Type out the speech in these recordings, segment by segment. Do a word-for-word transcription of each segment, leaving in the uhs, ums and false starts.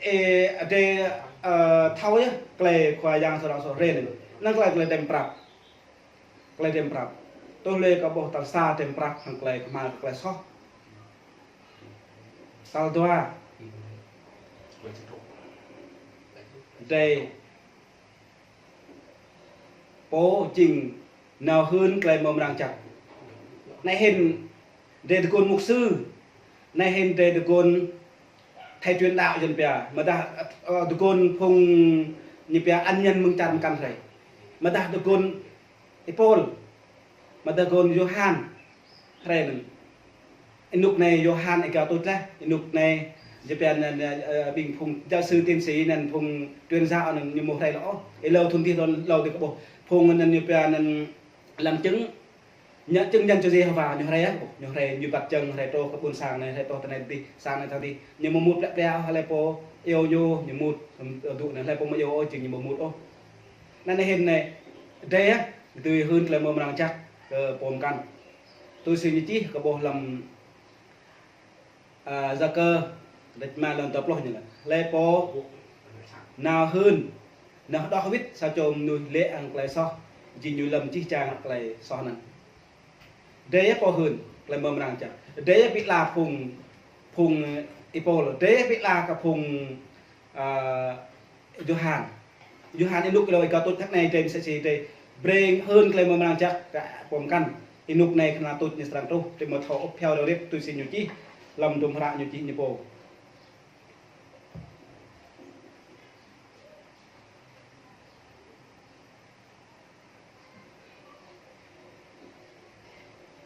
Ê, adai, ơ, thâo yơh, tơlơi Khua Yang sơrăng sơrăng rai anŭn. Anŭn tơlơi, tơlơi tơm prăp. Tơlơi tơm prăp. Tui lĕ kâo ƀuh tal sa tơm prăp hăng tơlơi kơhma̱l tơlơi soh. Tal dua. Adai pô jing nao hưn tơlơi mơ̆ng mơnăng jăk. Anai hĭn adai tơguan mục sư, anai hĭn adai tơguan thầy truyền đạo jing pia, mơ̆ dah, ơ, tơguan phung ñu pia ăn nhân mơ̆ng čar mơkăn rai. Mơ̆ dah tơguan Y-Pôl, mơ̆ dah tơguan Yôhan, rai anŭn. Ênuk anai Yôhan êgao tuč laih, ênuk anai jing pia anŭn, ơ, ƀing phung giáo sư tiến sĩ anŭn phung truyền giáo anŭn ñu mơ̆ rai lŏ ôh. Êlâo thŭn dih thŭn êlâo dih kâo ƀuh. Phung anŭn ñu pia anŭn làm chứng, nhận chứng nhân cho Giê-hô-va ñu rai ah, ñu rai ñu băt jơ̆ng, rai truh kơ ƀôn sang anai, rai truh tơ anai dih, sang anai tơ dih. Ñu mơ̆ mŭt plĕ plĕ ôh, hlơi pô iâu ñu, ñu mŭt, ơ, dŏ anai, hlơi pô mơ̆ iâu ôh, jing ñu mơ̆ mŭt ôh. Anŭn anai hĭn anai, adai ah, tui hưn tơlơi mơ̆ng mơnăng jăk kơ pô mơkăn. Tui si ñu čih kơ ƀuh lăm, ơ, Yakơ, kơdrêč rơma lăn dua pluh ñu laĭ. Hlơi pô nao hưn, nao hơđŏh wĭt sa čô mơnuih lê̆ hăng tơlơi soh, jing ñu lơ̆m čih čang tơlơi soh anŭn. Adai ah pô hưn tơlơi mơ̆ng mơnăng jăk. Adai ah ƀu hmâo phung, phung, ơ, Y-Pôl. Adai ah ƀu hmâo kơ phung, ơ, Yôhan. Yôhan ênuk êlâo êgao tuč thŭn anai adai mơsĕ si adai brơi hưn tơlơi mơ̆ng mơnăng jăk kơ pô mơkăn. Ênuk anai kơnăl tuč ñu srăng truh, adai mơ̆ thâo ôh phiao lŏ rĭp tui si ñu čih, lăm hdruôm hră ñu čih ñu pô.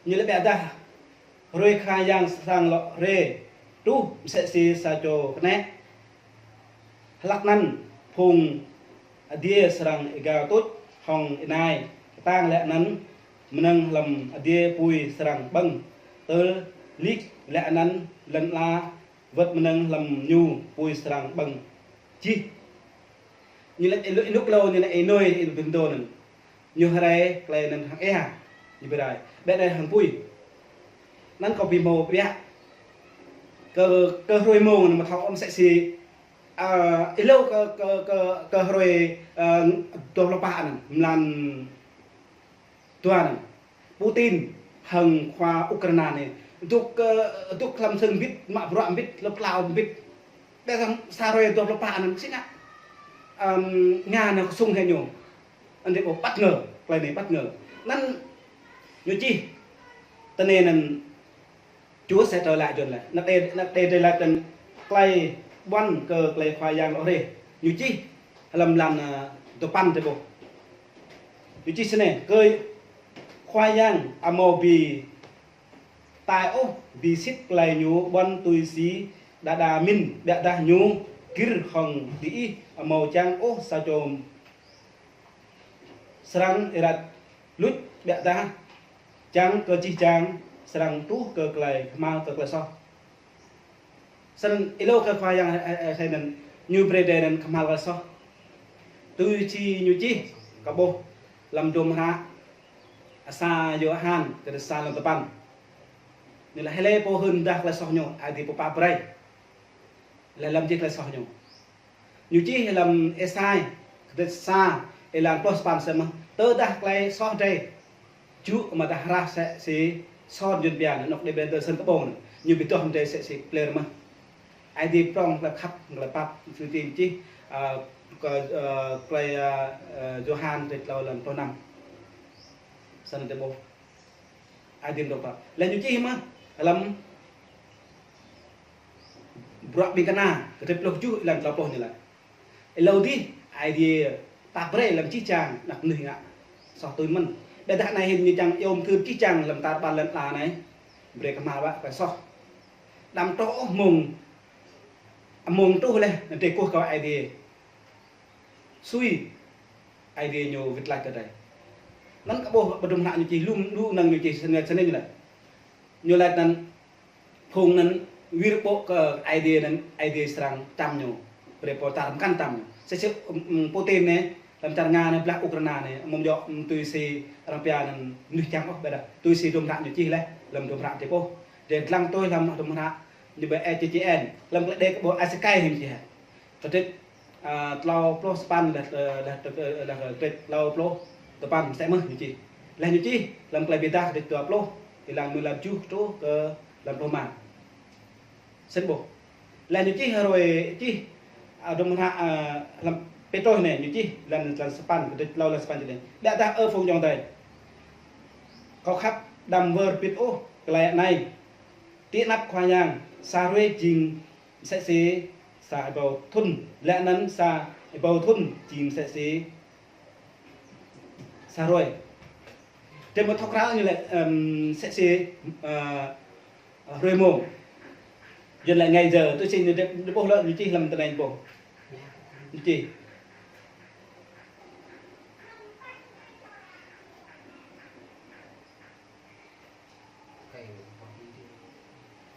Ñu laĭ biă dah, hrơi Khua Yang srăng lŏ rai, truh mơsĕ si sa čô kơnĕ. Hlăk anŭn phung adiê srăng êgao tuč hŏng ênai, kơtang laih anŭn mơnơ̆ng hlăm adiê apui srăng ƀơ̆ng, tơl lik laih anŭn lŏn ala wơ̆t mơnơ̆ng hlăm ñu apui srăng ƀơ̆ng jih. Ñu laĭ ênuk, ênuk êlâo ñu laĭ ênoi ênuk bơndo anŭn. Ñu rai tơlơi anŭn hăng êa, ñu ƀu rai. Ƀĕ anai hăng apui. Anŭn kâo ƀu hmâo biă. Kơ, kơ hrơi mông anŭn mơ̆ thâo ôh mơsĕ si, ơ, êlâo kơ, kơ, kơ, kơ hrơi, ơ, dua pluh pă anŭn, mlan dua anŭn. Putin hăng khua Ukraina anai. Dŏ, ơ, dŏ hlăm sưng mbĭt, mă bruă mbĭt, lăp klao mbĭt. Ƀĕ hăng sa hrơi dua pluh pă anŭn si ngă. Ơm, Nga anŭn kơsŭng hĭ ñu. Anŭn adai ƀu păt ngơ, tơlơi anai păt ngơ. Anŭn ñu čih. Tơ anai anŭn Chúa sẽ trở lại dần lĕ. Anŭn adai, anŭn adai, adai laĭ tơ̆n tơlơi ƀuăn kơ tơlơi Khua Yang lŏ rai. Ñu čih hlăm mlan, ơ, dua păn adai ƀuh. Ñu čih snei, kơ Khua Yang amâo bi tai ôh, bi sĭt tơlơi ñu ƀuăn tui si đa đa mĭn, biă dah ñu gir hŏng diih amâo čang ôh sa čô srăng êrat luč biă dah čang kơ jih jang srăng truh kơ tơlơi kơhma̱l kơ tơlơi soh. Snăn êlâo kơ Khua Yang, ơ, ơ, ơ, anŭn ñu brơi adai anŭn kơhma̱l tơlơi soh. Tui si ñu čih kơ ƀuh lăm hdruôm hră sa Yôhan kơdrêč sa lăn dua păn. Ñu laĭ hlơi pô hưn dah tơlơi soh ñu, Aê Diê pô pap brơi. Laih lăm jih tơlơi soh ñu. Ñu čih lăm Êsai, kơdrêč sa, êlan pluh sapăn mơsĕ mơh. Tơdah tơlơi soh drơi jŭ mơ̆ dah hrah mơsĕ si son jŭn bian, anŏ đe ƀen tơ sân kơ ƀông anŭn. Ñu bi doh mơ̆ drơi mơsĕ si pler mơ̆. Aê Diê prŏng tơlơi khăp, tơlơi pap, sư tin čih, ơ, kơ, ơ, tơlơi, ơ, ơ, Yôhan kơdrêč klâo lăn pluh năm. Sân tơ ƀuh. Aê Diê prŏng pap. Laih ñu čih mơ̆, lăm Bruă Ƀing Kơna, kơdrêč pluh kjuh, êlan klâo pluh ñu laĭ. Êlâo dih, Aê Diê pap brơi lăm jih jang anak mơnuih ngă soh tui mơ̆n. Ƀiădah anai hĭn ñu čang iâu mơthưr jih jang lăm tar ƀar lăn ala anai. Brơi kơhma̱l wă tơlơi soh. Đăm truh ôh mông, mông truh laih, anŭn drơi kơkuh kơ Aê Diê. Sui, Aê Diê ñu wĭt laih kơ drơi. Anŭn kơ ƀuh ƀơi hdruôm hră ñu čih lum, lu năng ñu čih snei, snei ñu laĭ. Ñu laĭ anŭn, phung anŭn wir ƀô̆ kơ Aê Diê anŭn, Aê Diê srăng čăm ñu. Brơi pô čar mơkăn čăm ñu. Mơsĕ si, ưm, ưm, Putin anai, lăm čar Nga anai, blah Ukraina anai, amâo djŏ, ưm, tui si arăng pia anŭn mơnuih čang ôh ƀiădah. Tui si hdruôm hră ñu čih laih, lăm hdruôm hră drơi ƀuh. Drơi dlăng tui lăm hdruôm hră ñu ƀơi E C C N, lăm tơlơi đe kơ ƀuh A C K hĭn čih. Kơdrêč, a, klâo pluh sapăn laih, ơ, laih, ơ, laih kơdrêč klâo pluh sapăn mơsĕ mơ̆n ñu čih. Laih ñu čih lăm Klei Bi Êdah kơdrêč dua pluh, ƀơi lăng mơ̆ng lăn tơjuh truh kơ lăn pluh rơma. Snăn ƀuh. Laih ñu čih hrơi čih, a, dŏ mơ̆ng hră, a, lăm Pêtrôs anai ñu čih lăn, lăn sapăn, kơdrêč klâo lăn sapăn čih anai. Biă dah ơ phung ayŏng adơi, kâo khăp đăm wơr bĭt ôh tơlơi anai. Ti anăp Khua Yang, sa hruê jing msĕ si sa êbâo thŭn, laih anăn sa êbâo thŭn jing msĕ si sa hruê. Drei mơ̆ thâo krăn ñu lĕ, ưm, msĕ si, ơ, hruê mông. Yuăn lĕ ngày giờ, tui si ñu drei, drei ƀuh lĕ ñu čih lăm tơnai ƀuh. Ñu čih.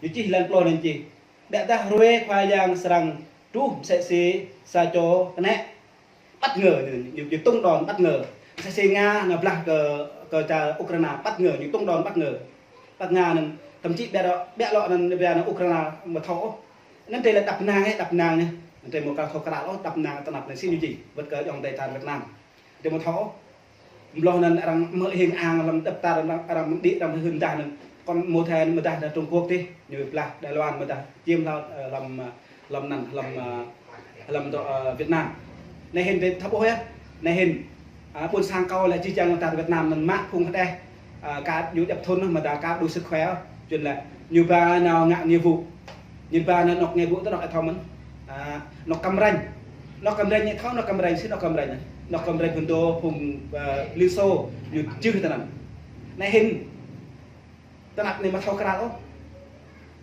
Ñu čih lăn pluh anăn čih. Biă dah hruê Khua Yang srăng truh msĕ si sa čô kơnĕ. Bất ngờ, ñu, ñu, ñu tung đòn bất ngờ. Msĕ si Nga nao blah kơ, kơ čar Ukraina bất ngờ, ñu tung đòn bất ngờ. Pă Nga anăn, thậm chí biă lŏ, biă lŏ anăn, biă anăn Ukraina mơ̆ thâo ôh. Anăn drei lĕ đăp năng, ơ, đăp năng anai. Drei mơ̆ kâo thâo krăn ôh, đăp năng tơnap anai si ñu čih. Wơ̆t kơ ayŏng adơi čar Việt Nam. Drei mơ̆ thâo ôh. Mlŏh anăn arăng mơ̆ hing ang lăm dăp tar arăng, arăng mơ̆ đĭ arăng hưn dah anăn. Kŏn mơ̆ thâo mơ̆ dah anăn Trung Quốc tih, ñu blah Đài Loan mơ̆ dah. Čiêm hlâo, ơ, lăm, ơ, lăm anăn, lăm, ơ, lăm dŏ, ơ, Việt Nam. Anai hĭn drei thâo ƀuh yơh. Anai hĭn, a, ƀuôn sang kâo lĕ jih jang lăm čar Việt Nam anăn mă phung hơđeh, a, ka ñu djăp thŭn mơ̆ dah ka đủ sức khỏe. Yuăn lĕ ñu ba nao ngă nghĩa vụ. Ñu ba nao anŏ nghĩa vụ tơ anŏ ih thâo mơ̆n. A, anŏ Cam Ranh. Anŏ Cam Ranh ih thâo anŏ Cam Ranh si anŏ Cam Ranh. Anŏ Cam Ranh phŭn dô phung, ơ, Liên Xô ñu čih tơ anăn. Anai hĭn tơnap anai mơ̆ thâo krăn ôh.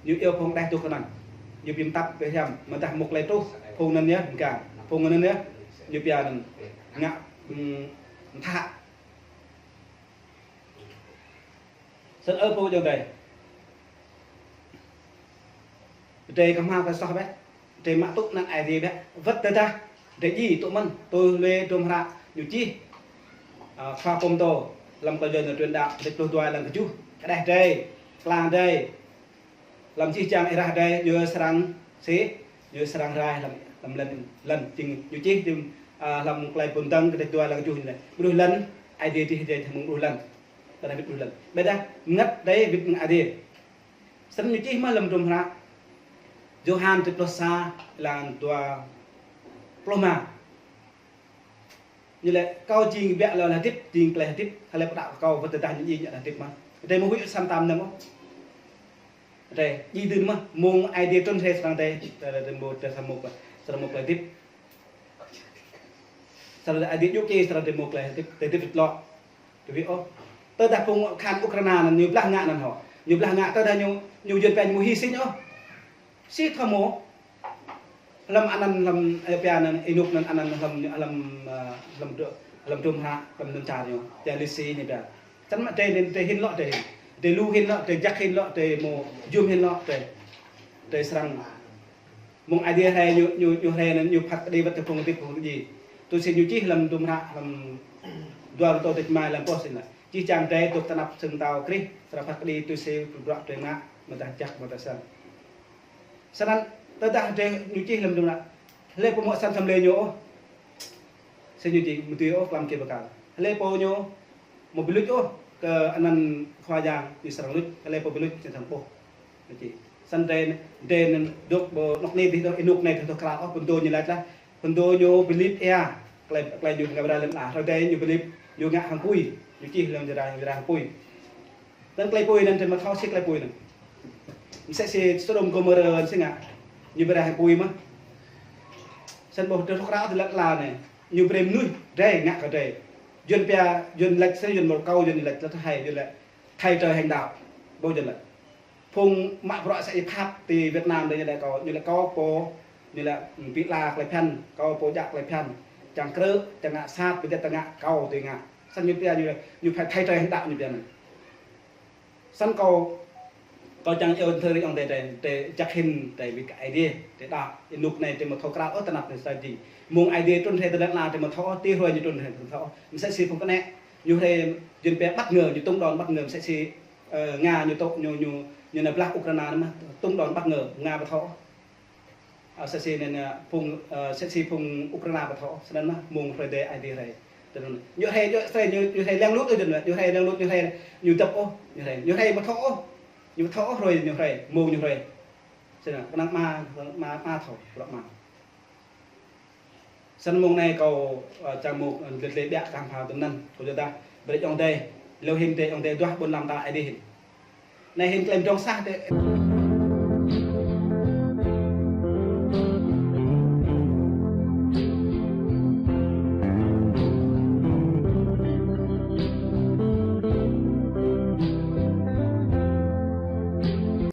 Ñu iâu phung hơđeh dôk kơnang. Ñu bi mtăp bi hriăm, mơ̆ dah mŭk lĕ truh, phung anăn yơh, mgang. Phung anăn yơh, ñu pia anăn ngă, ưm, mthă. Snăn ơ phung ayŏng adơi. Drei kơ hmao kơ soh bĕ. Drei mă tŭ anăn Aê Diê bĕ. Wơ̆t tơdah drei djai tŭ mơ̆n, tui hluê hdruôm hră ñu čih. A, khua pô mtô, lăm Klei Yua ñu truyền đạo, kơdrêč pluh dua lăn kơjuh. Hơđeh drei, klang drei, lăm jih jang êrah drei, ñu srăng si, ñu srăng rai lăm, lăm lăn, lăn jing ñu čih, jing, a, lăm Klei Mphŭn Dơ̆ng kơdrêč dua lăn kơjuh ñu lĕ. Ƀruih lăn, Aê Diê čih drei mơ̆ng ƀruih lăn. Ƀiădah wĭt ƀruih lăn. Ƀiădah mơngăt drei wĭt mơ̆ng Aê Diê. Snăn ñu čih mơ̆ lăm hdruôm hră Yôhan kơdrêč pluh sa, lăn dua pluh rơma. Ñu lĕ kâo jing biă lŏ laih hơdip, jing tơlơi hơdip, hlơi pơđăo kơ kâo wơ̆t tơdah ñu djai ñu laih hơdip mơ̆n. Drei mơ̆ huĭ sa mtam anăn mơ̆. Drei djai dưn mơ̆, mông Aê Diê trŭn hơdră srăng drei, drei, drei mâo, drei srăng mâo, srăng mâo tơlơi hơdip. Srăng Aê Diê djŭ čih srăng drei mâo tơlơi hơdip, tơlơi hơdip lŏ. Tui ôh. Tơdah phung khan Ukraina anăn ñu blah ngă anăn hŏ. Ñu blah ngă tơdah ñu, ñu jơ̆n pĕ ñu mâo hi si ñu ôh. Si thâo mâo. Lăm anăn lăm, ơ, pia anăn ênuk anăn anăn lăm, lăm, ơ, lăm dru-, lăm hdruôm hră, lăm anăn čar ñu. Pia lĕ si ñu pia. Snăn mă drei, drei hĭn lŏ drei. Drei lu hĭn lŏ, drei jăk hĭn lŏ, drei mâo jum hĭn lŏ, drei. Drei srăng. Mông Aê Diê rai ñu, ñu, ñu rai anăn ñu phat kơđi wơ̆t tơ phung hơdip phung djai. Tui si ñu čih lăm hdruôm hră, lăm dua Kôrintô kơdrêč rơma lăn pluh snăn. Jih jang drei dôk tơnap sưng mtao Krist, srăng phat kơđi tui si bruă drei ngă, mơ̆ dah jăk, mơ̆ dah săn. Snăn tơdah drei ñu čih lăm hdruôm hră. Hlei pô mâo săn săm lĕ ñu ôh. Si ñu čih mơ̆ tui ôh klăm kơ bơkal. Hlei pô ñu mâo bi luč ôh kơ anăn Khua Yang ñu srăng luč, hlei pô bi luč ñu srăng ƀuh. Ñu čih. Snăn drei, drei anăn dôk ƀơi anôk anei dih dôk ênuk anei dih dôk krăn ôh, phŭn dô ñu lač lah. Phŭn dô ñu bi lip ia. Klei, klei ñu ngă bra lăm la. Hrơi drei ñu bi lip, ñu ngă hăng pui. Ñu čih lăm jơra, jơra hăng pui. Tơl klei pui anăn drei mơ̆ thâo si klei pui anăn. Msĕ si Sôđôm Gômôrơ anăn si ngă. Ñu brei hăng pui mơ̆. Snăn ƀuh drei thâo krăn tơlơi lăp la anei. Ñu brei mnuih drei ngă kơ drei. Yuăn pia, Yuăn lač si Yuăn mâo kâo, Yuăn lač lăp thâo hai, Yuăn lač thay trời hành đạo. Ƀuh Yuăn lač. Phung mă bruă sa i khăp ti Việt Nam drei ñu lač kâo, ñu lač kâo pô, ñu lač, ưm, bi la klei bhiăn, kâo pô djă klei bhiăn. Čang krư̆, čang ngă sat, bi djăt tơngă kâo ti ngă. Snăn ñu pia ñu, ñu phải thay trời hành đạo ñu pia anăn. Snăn kâo, kâo čang iâu thơ rĭ ayŏng adei drei, drei jăk hĭn drei wĭt kơ Aê Diê, drei đăo, ênuk anei drei mơ̆ thâo krăn ôh tơnap anei sa jing. Mông Aê Diê trŭn rai tơlơi la drei mơ̆ thâo ôh, ti hruê ñu trŭn rai drei mơ̆ thâo ôh. Msĕ si phung kơnĕ, ñu rai, Yuăn pia bất ngờ, ñu tung đòn bất ngờ, msĕ si, ơ, Nga ñu tŭ, ñu, ñu, ñu nao blah Ukraina anăn mơ̆, tung đòn bất ngờ, Nga mơ̆ thâo ôh. Ơ, sĕ si anai, ơ, phung, ơ, sĕ si phung Ukraina ƀu thâo, snăn mơ̆ mông hrơi dê Aê Diê hrơi. Snăn ñu hrơi, ñu hrơi, ñu, ñu hrơi lăng lŭt ôh, ñu hrơi lăng lŭt, ñu hrơi ñu dăp ôh, ñu hrơi, ñu hrơi ƀu thâo ôh, ñu ƀu thâo ôh hrơi ñu hrơi, mông ñu hrơi. Snăn, kơnang mă, mă, mă thâo, bruă mă. Snăn mông anai kâo, ơ, čang mông, ơ, lĕ, lĕ ƀiă kơ hăng phao tơm anăn, kâo yua dah, brơi ayŏng adơi, lŏ hĭn tơ ayŏng adơi duah ƀuôn lăm ta Aê Diê hĭn. Anai hĭn klei mdrŏng sah tơ.